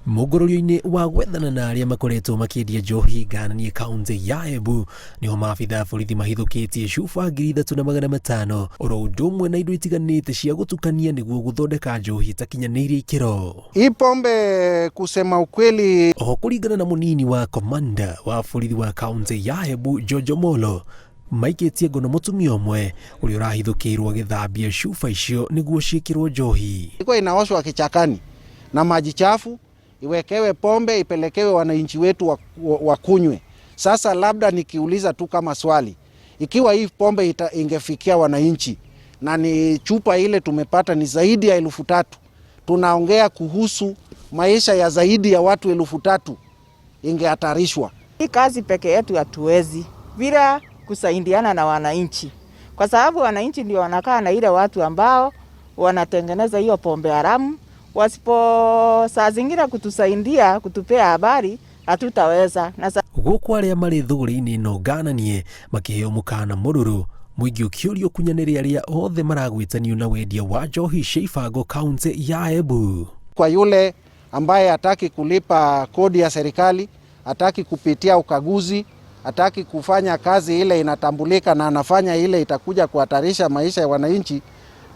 Mũngũrũrio-inĩ wa gwethana na arĩa makoretwo makĩendia njohi ngananie kaunti ya Embu nĩho maabitha a borithi mahithũkĩtie cuba 3500 oro ũndũ ũmwe na indo itiganĩte cia gũtukania nĩguo gũthondeka njohi ĩtakinyanĩirie ikĩro. Hii pombe kusema ukweli, Oho kũringana na mũnini wa komanda wa borithi wa kaunti ya Embu George Omolo maikĩtie ngono mũtumia ũmwe ũrĩa ũrahithũkĩirwo agĩthambia cuba icio nĩguo ciĩkĩrwo njohi. Ilikuwa inaoshwa kichakani na maji chafu, iwekewe pombe, ipelekewe wananchi wetu wakunywe. Sasa labda nikiuliza tu kama swali, ikiwa hii pombe ingefikia wananchi na ni chupa ile tumepata ni zaidi ya 3000, tunaongea kuhusu maisha ya zaidi ya watu 3000 ingehatarishwa. Hii kazi peke yetu hatuwezi bila kusaidiana na wananchi, kwa sababu wananchi ndio wanakaa na ile watu ambao wanatengeneza hiyo pombe haramu. Wasipo saa zingine kutusaidia kutupea habari hatutaweza na Gũkũ arĩa marĩ thũgũrĩ-inĩ ĩno ngananie makĩheo mũkana mũrũrũ mũingĩ ũkĩũrio kunyanĩre arĩa othe maragwĩtanio na wendia wa njohi cia ibango kaunti ya Embu. Kwa yule ambaye hataki kulipa kodi ya serikali, hataki kupitia ukaguzi, hataki kufanya kazi ile inatambulika na anafanya ile itakuja kuhatarisha maisha ya wananchi,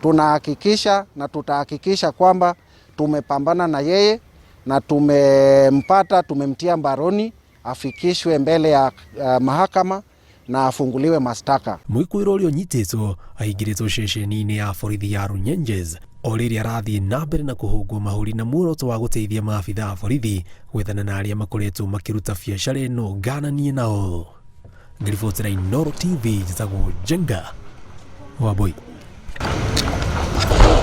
tunahakikisha na tutahakikisha kwamba tumepambana na yeye na tumempata, tumemtia mbaroni, afikishwe mbele ya mahakama na afunguliwe mashtaka. Mwĩkũĩrwo ũrĩa ũnyitĩtwo aingĩrĩtwo ceceni-inĩ ya borithi ya Runyenjes o rĩrĩa arathiĩ na mbere na kũhũngwo mahũri na muoroto wa gũteithia maabitha a borithi gwethana na arĩa makoretwo makĩruta biacara ĩno ngananie nao. Ngĩribotera Inooro TV njĩtagwo Njenga Wambui.